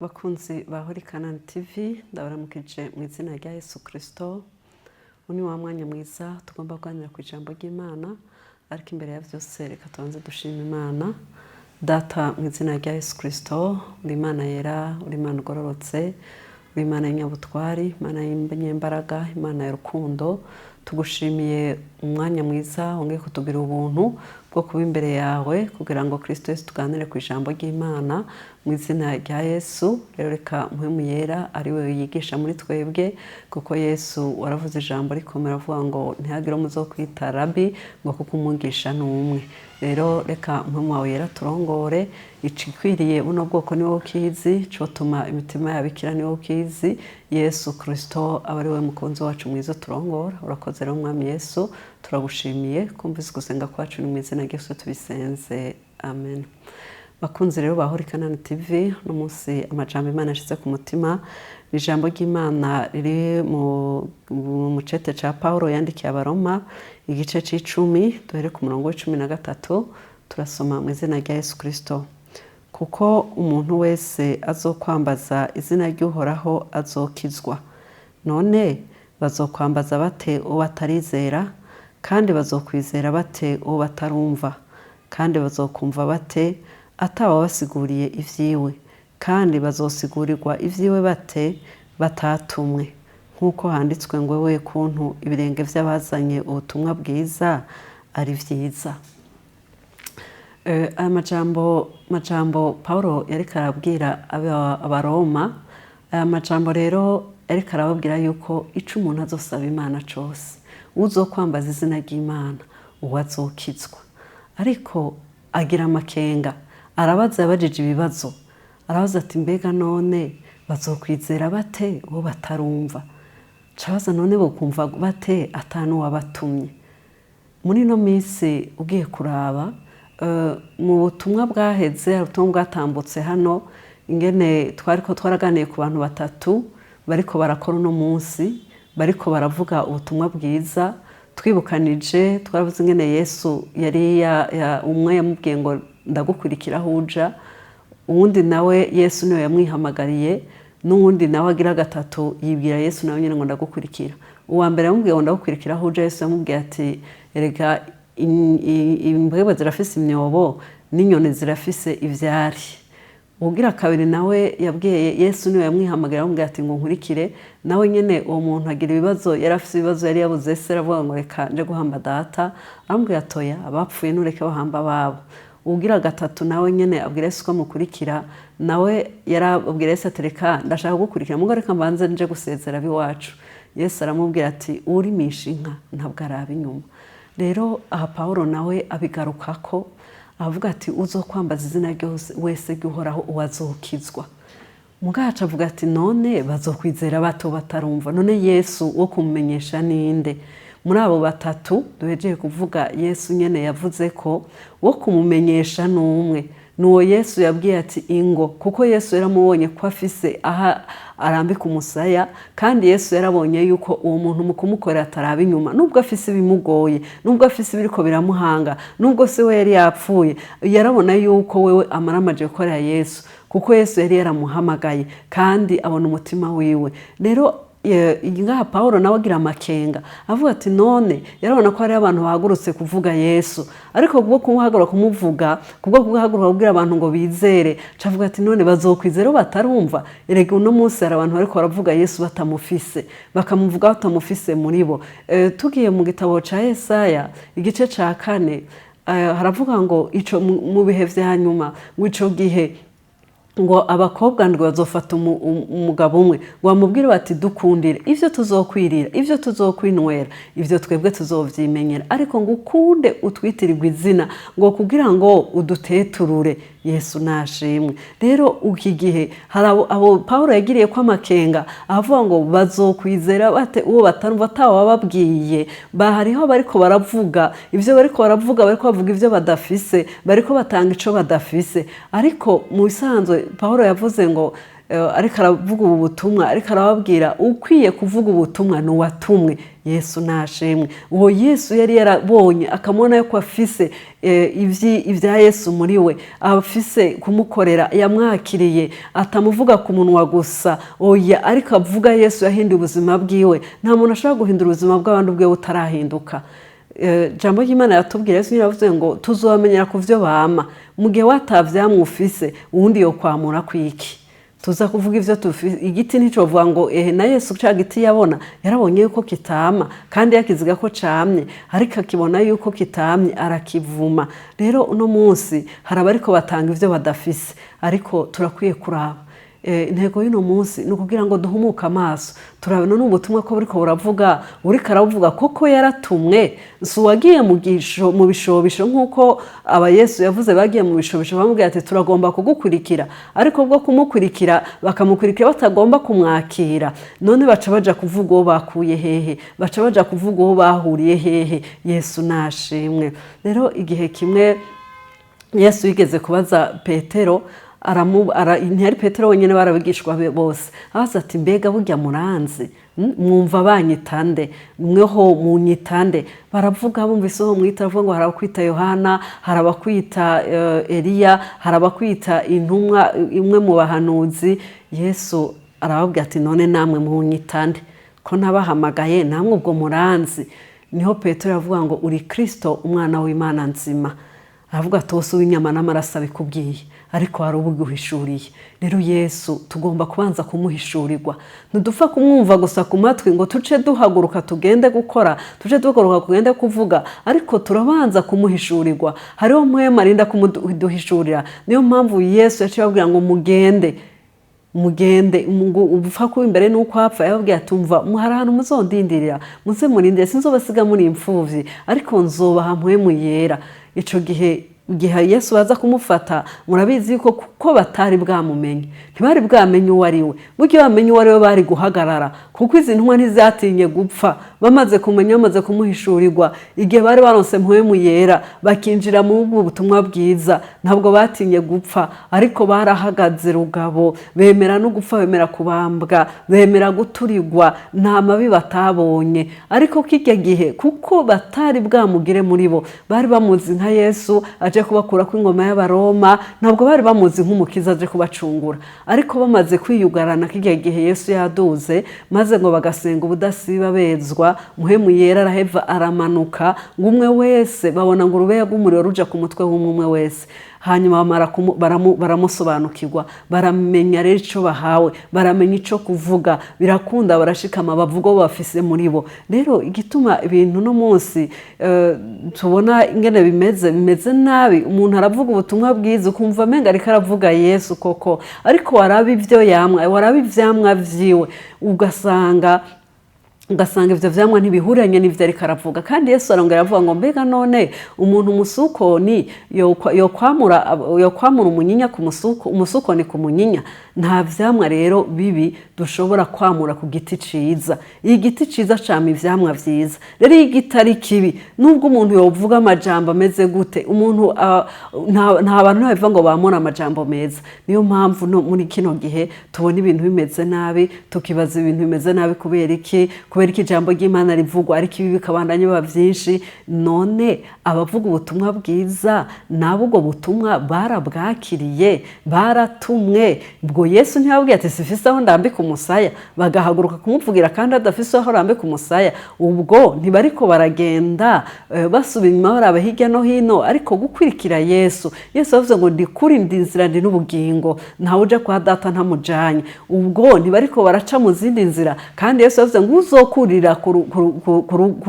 Bakunzi ba Holy Canaan TV, ndabaramukije mu izina rya Yesu Kristo. Uyu ni wa mwanya mwiza tugomba kuganira ku ijambo ry'Imana, ariko imbere ya byose reka tubanze dushima Imana. Data, mu izina rya Yesu Kristo, uri Imana yera, uri Imana ugororotse, uri Imana y'inyabutwari, Imana y'inyembaraga, Imana y'urukundo. Tugushimiye umwanya mwiza wongeye kutugira ubuntu bwo kuba imbere yawe kugira ngo Kristo Yesu tuganire ku ijambo ry'Imana mu izina rya Yesu. Rero reka Mpwemu Yera ari we yigisha muri twebwe, kuko Yesu waravuze ijambo rikomera avuga ngo ntihagire muzokwita rabi, ngo kuko umwigisha ni umwe. Rero reka Mpwemu wawe Yera turongore. Igikwiriye buno bwoko ni wowe ukizi, cotuma imitima yabo ikira ni wowe ukizi. Yesu Kristo aba ari we mukunzi wacu mwiza turongora. Urakoze rero Mwami Yesu, turagushimiye kumvise gusenga kwacu, ni mu izina rya Yesu tubisenze, amen. Bakunzi rero ba Holy Canaan TV, uno munsi amajambo Imana yashize ku mutima ni ijambo ry'Imana riri mu mucete ca Paulo yandikiye Abaroma, igice c'icumi, duhere ku murongo wa 13. Turasoma mu izina rya Yesu Kristo: "Kuko umuntu wese azokwambaza izina ry'Uhoraho azokizwa. None bazokwambaza bate uwo batarizera? Kandi bazokwizera bate uwo batarumva? Kandi bazokumva bate atawabasiguriye ivyiwe? Kandi bazosigurirwa ivyiwe bate batatumwe? Nk'uko handitswe ngo: we kuntu ibirenge vy'abazanye ubutumwa bwiza ari vyiza." Aya majambo Paulo yariko arabwira Abaroma, aya majambo rero yariko arababwira yuko ico umuntu azosaba Imana cose, uzokwambaza izina ry'Imana, uwo azokizwa. Ariko agira amakenga, arabaza, yabajije ibibazo, arabaza ati: "Mbega none bazokwizera bate uwo batarumva?" Cabaza: "None bokumva bate atanuwabatumye?" Muri ino minsi ugiye kuraba mu butumwa bwaheze, hari ubutumwa bwatambutse hano, ingene twariko twaraganiye ku bantu batatu bariko barakora uno munsi, bariko baravuga ubutumwa bwiza. Twibukanije, twaravuze ingene Yesu yari umwe yamubwiye ngo: "Ndagukurikira aho uja." Uwundi nawe Yesu niwe yamwihamagariye, n'uwundi nawe agira gatatu yibwira Yesu nawe nyine ngo: "Ndagukurikira." Uwa mbere yamubwiye ngo: "Ndagukurikira aho uja," Yesu yamubwiye ati: "Erega imbwebwe zirafise imyobo n'inyoni zirafise ivyari." Uwugira kabiri nawe yabwiye Yesu niwe yamwihamagara, amubwira ati ngo: "Nkurikire." Nawe nyene uwo muntu agira ibibazo, yari afise ibibazo, yari yabuze se, aravuga ngo: "Reka nje guhamba data." Aramubwira: "Toya, abapfuye nureke bahamba ababo." Uwugira gatatu nawe nyene abwira Yesu ko amukurikira, nawe yarabwira Yesu ati: "Reka ndashaka kugukurikira, mugo reka mbanze nje gusezera ab'iwacu." Yesu aramubwira ati: "Urimisha inka ntabwo araba inyuma." Rero aha Pawulo nawe abigarukako, avuga ati: "Uzokwambaza izina ryose wese ry'Uhoraho, uwazokizwa." Mugaca avuga ati: "None bazokwizera bato batarumva? None Yesu wo kumumenyesha ninde?" Muri abo batatu duhejeye kuvuga, Yesu nyene yavuze ko wo kumumenyesha n'umwe, nuwo Yesu yabwiye ati: "Ingo," kuko Yesu yaramubonye ko afise aha arambika umusaya, kandi Yesu yarabonye yuko uwo muntu mu kumukorera ataraba inyuma, nubwo afise ibimugoye, nubwo afise ibiriko biramuhanga, nubwo se we yari yapfuye, yarabona yuko wewe amaramaje gukorera Yesu, kuko Yesu yari yaramuhamagaye kandi abona umutima wiwe. Rero ngaha Pawulo nawe agira amakenga, avuga ati: "None yarabona ko hariho abantu bahagurutse kuvuga Yesu, ariko kubwo kumuhaguruka kumuvuga, kubwo guhaguruka kubwira abantu ngo bizere," avuga ati: "None bazokwizera batarumva?" Erega uno munsi hari abantu bariko baravuga Yesu batamufise, bakamuvuga batamufise muri bo. Tugiye mu gitabo ca Yesaya igice ca 4, haravuga ngo ico mu bihe vya nyuma, ngo ico gihe ngo abakobwa ndwi bazofata umugabo umwe, ngo bamubwire bati: "Dukundire, ivyo tuzokwirira, ivyo tuzokwinywera, ivyo twebwe tuzovyimenyera, ariko ngo ukunde utwitirirwe izina, ngo kugira ngo uduteturure." Yesu nashimwe. Rero iki gihe hari abo Pawulo yagiriye ko amakenga, avuga ngo: "Bazokwizera bate uwo batarumva, atawababwiye?" Hariho bariko baravuga ivyo bariko baravuga, bariko bavuga ivyo badafise, bariko batanga ico badafise. Ariko mu bisanzwe Pawulo yavuze ngo ariko aravuga ubu butumwa, ariko arababwira ukwiye kuvuga ubutumwa ni uwatumwe. Yesu nashimwe. Uwo Yesu yari yarabonye akamubona yuko afise ibya Yesu muri we, afise kumukorera, yamwakiriye, atamuvuga ku munwa gusa, oya, ariko avuga Yesu yahinduye ubuzima bwiwe. Nta muntu ashobora guhindura ubuzima bw'abandi ubwe butarahinduka. Jambo ry'Imana yatubwira, Yesu yaravuze ngo tuzobamenyera ku vyo bama. Mu gihe watavyamwe ufise, uwundi yokwamura kwiki? Tuza kuvuga ivyo tufise. Igiti nticovuga ngo ehe na Yesu ca giti yabona, yarabonye yuko kitama kandi yakiziga ko camye, ariko akibona yuko kitamye arakivuma. Rero uno munsi hari abariko batanga ivyo badafise, ariko turakwiye kuraba. Intego y'uno munsi ni ukugira ngo duhumuke amaso, turabe none ubutumwa ko buriko buravuga, uriko aravuga koko yaratumwe, si uwagiye mu bishobisho nk'uko aba Yesu yavuze bagiye mu bishobisho bamubwira ati turagomba kugukurikira, ariko bwo kumukurikira bakamukurikira batagomba kumwakira. None baca baja kuvuga uwo bakuye hehe? Baca baja kuvuga uwo bahuriye hehe? Yesu nashimwe. Rero igihe kimwe Yesu yigeze kubaza Petero, ntiyari Petero wenyine, barabigishwa bose, abaza ati mbega burya muranzi? Mwumva banyitande? Mweho munyitande? Baravuga, bumvise uwo mwita, aravuga ngo hari abakwita Yohana, hari abakwita Eliya, hari abakwita intumwa imwe mu bahanuzi. Yesu arababwira ati none namwe munyitande ko nabahamagaye, namwe ubwo muranzi? Niho Petero yavuga ngo uri Kristo umwana w'Imana nzima. Aravuga ati wose uw'inyama n'amaraso abikubwiye, ariko hari ubuguhishuriye. Rero Yesu tugomba kubanza kumuhishurirwa, ntidupfa kumwumva gusa ku matwi ngo tuce duhaguruka tugende gukora, tuce duhaguruka tugende kuvuga, ariko turabanza kumuhishurirwa. Hariho Mpwemu arinda kumuduhishurira. Niyo mpamvu Yesu yaciye ababwira ngo mugende, mugende, upfa kuba imbere n'uko apfa. Yababwiye ati umva, hari ahantu muzondindirira, muze murindire, sinzobasiga muri imfuvyi, ariko nzobaha Mpwemu Yera. Ico gihe igihe Yesu baza kumufata, murabizi yuko kuko batari bwamumenye, ntibari bwamenye uwo ari we. Burya bamenye uwo ari we bari guhagarara, kuko izi ntumwa ntizatinye gupfa. Bamaze kumenya, bamaze kumuhishurirwa, igihe bari baronse Mpwemu Yera bakinjira mu butumwa bwiza, ntabwo batinye gupfa, ariko barahagaze rugabo, bemera no gupfa, bemera kubambwa, bemera guturigwa, nta mabi batabonye. Ariko kijya gihe kuko batari bwamugire muri bo, bari bamuzi nka Yesu aje kubakura ku ingoma y'Abaroma, ntabwo bari bamuzi nk'umukiza aje kubacungura. Ariko bamaze kwiyugarana kijya gihe Yesu yaduze, maze ngo bagasenga ubudasiba bezwa, Mpwemu Yera araheva aramanuka, ngo umwe wese babona ngo urubeya rw'umuriro ruja ku mutwe w'umwe wese. Hanyuma baramusobanukirwa, baramenya rero ico bahawe, baramenya ico kuvuga, birakunda, barashikama, bavuga bafise muri bo. Rero igituma ibintu no munsi tubona ingene bimeze nabi, umuntu aravuga ubutumwa bwiza ukumva amenga ariko aravuga Yesu koko, ariko waraba ivyo yamwa, waraba ivyamwa vyiwe, ugasanga ivyo vyamwa ntibihuranye n'ivyo ariko aravuga. Kandi Yesu arongera aravuga ngo mbega none umuntu umusukoni yokwamura umunyinya ku musuko, umusukoni ku munyinya? Nta vyamwa rero bibi dushobora kwamura ku giti ciza. Igiti ciza cama ivyamwa vyiza. Rero iyo igiti ari kibi, nubwo umuntu yovuga amajambo ameze gute, umuntu nta bantu babivuga ngo bamure amajambo meza. Niyo mpamvu no muri kino gihe tubona ibintu bimeze nabi, tukibaza ibintu bimeze nabi kubera iki? Kubera iki ijambo ry'Imana rivugwa ariko ibi bikabandanya biba vyinshi? None abavuga ubutumwa bwiza nabo ubwo butumwa barabwakiriye, baratumwe. Ubwo Yesu ntiyababwiye ati sifise aho ndambika umusaya, bagahaguruka kumuvugira kandi adafise aho arambika umusaya. Ubwo ntibariko baragenda basubira inyuma baraba hirya no hino, ariko gukurikira Yesu. Yesu yavuze ngo ndi kuri, ndi inzira, ndi n'ubugingo, ntawe uja kwa data ntamujanye. Ubwo ntibariko baraca mu zindi nzira, kandi Yesu yavuze ngo uzokurira ku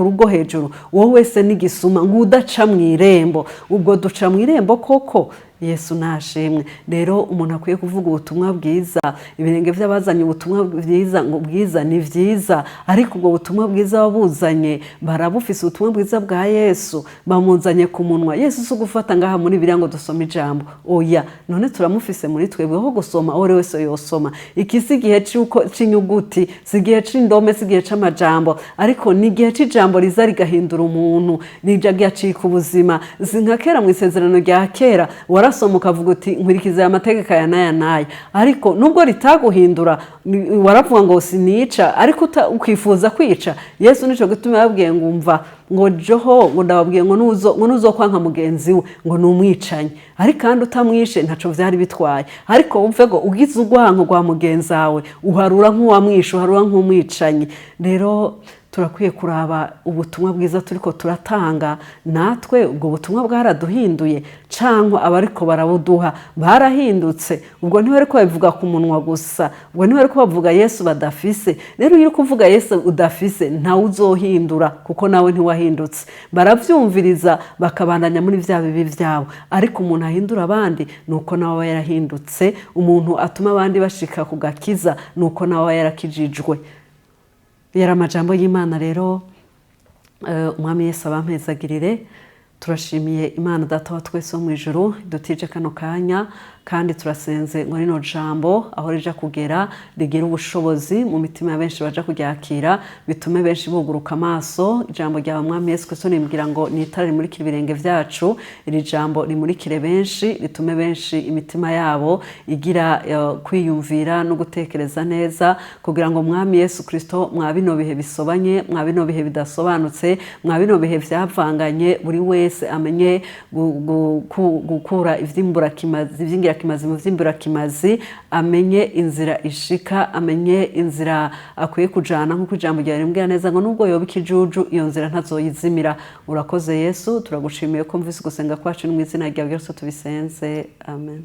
rugo hejuru, uwo wese n'igisuma, ngo udaca mu irembo. Ubwo duca mu irembo koko? Yesu nashimwe. Rero umuntu akwiye kuvuga ubutumwa bwiza, ibirenge by'abazanye ubutumwa bwiza ngo bwiza ni vyiza, ariko ubwo butumwa bwiza babuzanye barabufise. Ubutumwa bwiza bwa Yesu bamuzanye ku munwa. Yesu si ugufata ngaha muri Bibiliya ngo dusome ijambo, oya, none turamufise muri twebwe ho gusoma, uwo wese yosoma. Iki si igihe c'inyuguti, si igihe c'indome, si igihe c'amajambo, ariko ni igihe c'ijambo riza rigahindura umuntu, rija rigacika ubuzima. Si nka kera mu isezerano rya kera, Warasoma ukavuga uti nkurikiza aya mategeko aya n'aya n'aya, ariko nubwo ritaguhindura, waravuga ngo sinica, ariko ukifuza kwica. Yesu nico gituma yababwiye ngo umva, ngo joho, ngo ndababwiye ngo nuzokwanka mugenzi we ngo ni umwicanyi, ariko kandi utamwishe ntaco vyari bitwaye. Ariko wumve ngo ugize urwanko rwa mugenzi wawe, uharura nk'uwamwishe, uharura nk'umwicanyi. Rero turakwiye kuraba ubutumwa bwiza turiko turatanga, natwe ubwo butumwa bwaraduhinduye, cyangwa abariko barabuduha barahindutse? Ubwo ntibariko babivuga ku munwa gusa, ubwo ntibariko bavuga Yesu badafise. Rero iyo uri kuvuga Yesu udafise, ntawe uzohindura, kuko nawe ntiwahindutse. Baravyumviriza bakabandanya muri vya bibi vyabo. Ariko umuntu ahindura abandi ni uko nawe aba yarahindutse. Umuntu atuma abandi bashika ku gakiza ni uko nawe aba yarakijijwe. Yari amajambo y'Imana. Rero Umwami Yesu abampezagirire. Turashimiye Imana Data wa twese wo mu ijuru dutije kano kanya, kandi turasenze ngo rino jambo aho rija kugera rigire ubushobozi mu mitima ya benshi baja kuryakira, bitume benshi buguruka amaso. Ijambo ryawe, Mwami Yesu Kristo, nimbwira ngo ni itara rimurikira ibirenge vyacu. Iri jambo rimurikire benshi, ritume benshi imitima yabo igira kwiyumvira no gutekereza neza, kugira ngo, Mwami Yesu Kristo, mwa bino bihe bisobanye, mwa bino bihe bidasobanutse, mwa bino bihe vyavanganye, buri wese amenye gukura ivy'imburakimazi, ivy'ingirakimazi mu vy'imburakimazi, amenye inzira ishika, amenye inzira akwiye kujana, nk'uko ijambo ryawe rimbwira neza ngo nubwo yoba ikijuju, iyo nzira ntazoyizimira. Urakoze Yesu, turagushimiye ko mvise gusenga kwacu. Ni mu izina ryawe ryose tubisenze, amen.